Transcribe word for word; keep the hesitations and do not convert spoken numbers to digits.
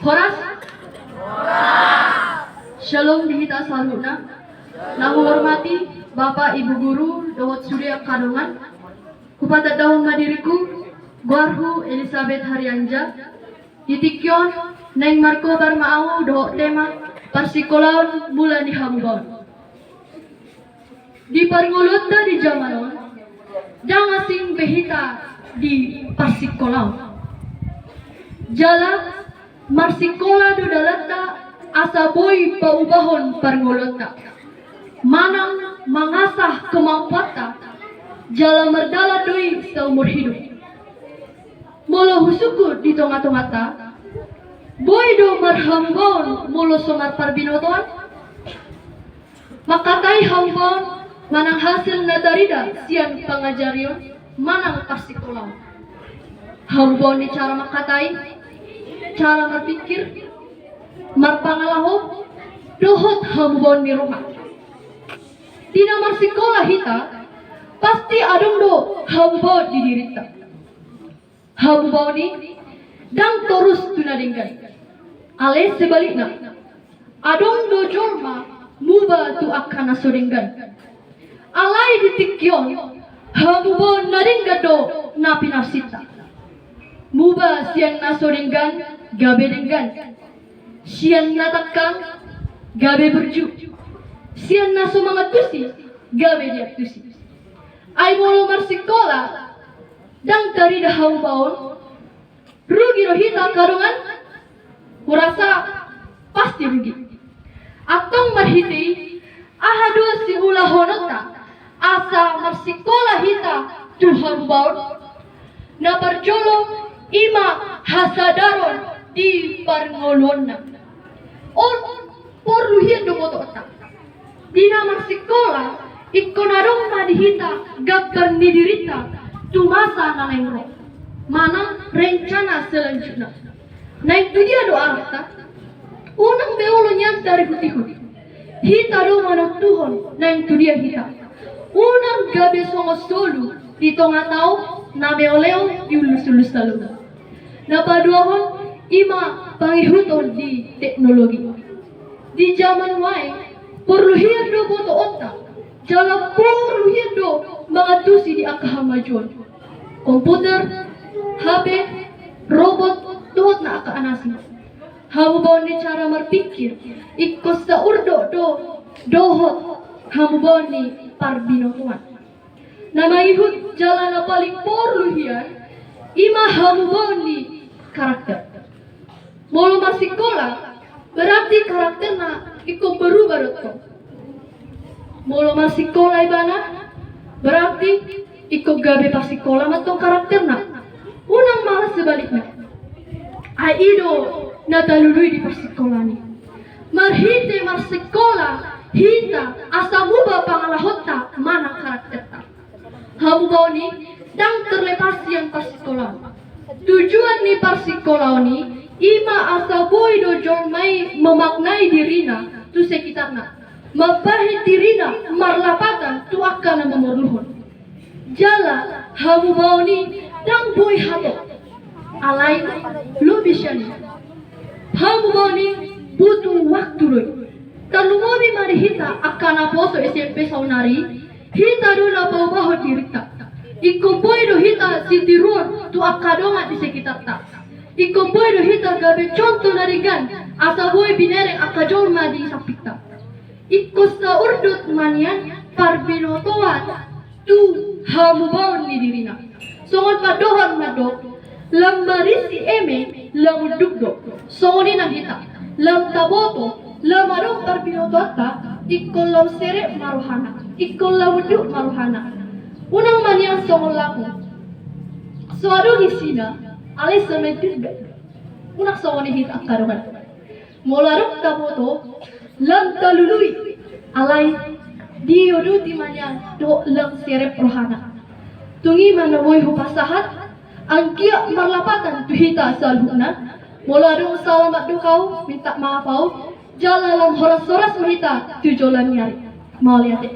Horas. Shalom di hita saluhutna. Na huhormati Bapak, Ibu Guru dohot sude angka dongan. Hupatandahon ma diriku, goarhu Elizabeth Harianja. Di tingki on naeng markobar ma ahu dohot tema parsikolaon mula ni hamubaon. Di parngoluonta di jaman on, ndang asing be hita di parsikola on. Jala marsikola do dalanta asa boi paubahon parngoluonta manang mangasah kemampuanta, jala mardalan do i saumur hidup. Molo husungkun di tonga-tonganta, boi do marhamubaon molo so marparbinotoan? Mangkatai hamubaon manang hasil na tarida sian pangajarion manang parsikolaon. Hamubaon ni cara mangkatai, cara marpikir, marpangalaho, dohot hamubaon ni roha. Di na marsikola hita, pasti adong do hamubaon di dirinta. Hamubaon i ndang torus tu na denggan. Alai sebalikna, adong do jolma muba tu angka na so denggan. Alai di tingki on, hamubaon na denggan do na pinarsinta. Muba sian na so denggan gabe denggan, sian na tangkang gabe burju, sian na so mangantusi gabe diantusi. Ai molo marsikola ndang tarida hamubaon, rugi do hita angka dongan? Hurasa pasti rugi. Antong marhite i, aha do siulahononta asa marsikola hita tu hamubaon? Na parjolo i ma hasadaron di parngoluonna. On porlu hian do botoonta. Di na marsikola, ingkon adong ma di hita gambar ni dirinta tu masa na naeng ro manang rencana selanjutna. Naeng tu dia do arahta? Unang be olo nian tarihut-ihut. Hita do manontuhon naeng tu dia hita. Unang gabe songon solu di tonga tao na meoleo di ullus-ullus salongan. Na paduahon i ma pangihuton di teknologi. Di jaman nuaeng porlu hian do botoonta, jala porlu hian do mangantusi di angka hamajuon. Komputer, H P, robot, dohot na angka na asing. Hamubaon ni cara marpikir ingkon saurdot do dohot hamubaon ni parbinotoan. Na mangihut jala na paling porlu hian i ma hamubaon ni karakter. Molo marsikola, berarti karakterna ingkon berubah do tong. Molo marsikola ibana, berarti ingkon gabe parsikola ma tong karakterna. Unang malah sebalikna. Ai i do na talului di parsikolaan i. Marhite marsikola hita asa muba pangalahonta manang karakterta. Hamubaon i ndang terlepas sian parsikolaan. Tujuan ni parsikolaan i i ma asa boi do jolma i memaknai dirina tu sekitarna, mambahen dirina marlapatan tu angka na mamorluhon. Jala hamubaon i ndang boi hatop. Alai lobi sian i, hamubaon i butuh waktu do i. Tarlumobi ma di hita angka naposo S M P saonari, hita do na paubahon dirinta. Ingkon boi do hita sitiruon tu angka dongan di sekitarta. Ingkon boi do hita gabe contoh na denggan asa boi binereng angka jolma di sampingta. Ingkon saurdot ma nian parbinotoan tu hamubaon ni dirina. Songon pandohan mandok, lam marisi eme lam unduk do. Songon i nang hita, lam taboto, lam adong parbinotoanta, ingkon lam serep ma rohana, ingkon lam unduk ma rohana. Unang ma nian songon lapu, so adong isina, alai so na unduk do. Unang songon i hita angka dongan. Molo adong taboto, lam talului, alai diuduti ma nian dohot lam serep rohana. Tung i ma na boi hupasahat, anggiat marlapatan tu hita saluhutna. Molo adong sala mandok ahu, minta maaf ahu. Jala lam horas-horas ma hita tu joloan ni ari. Mauliate.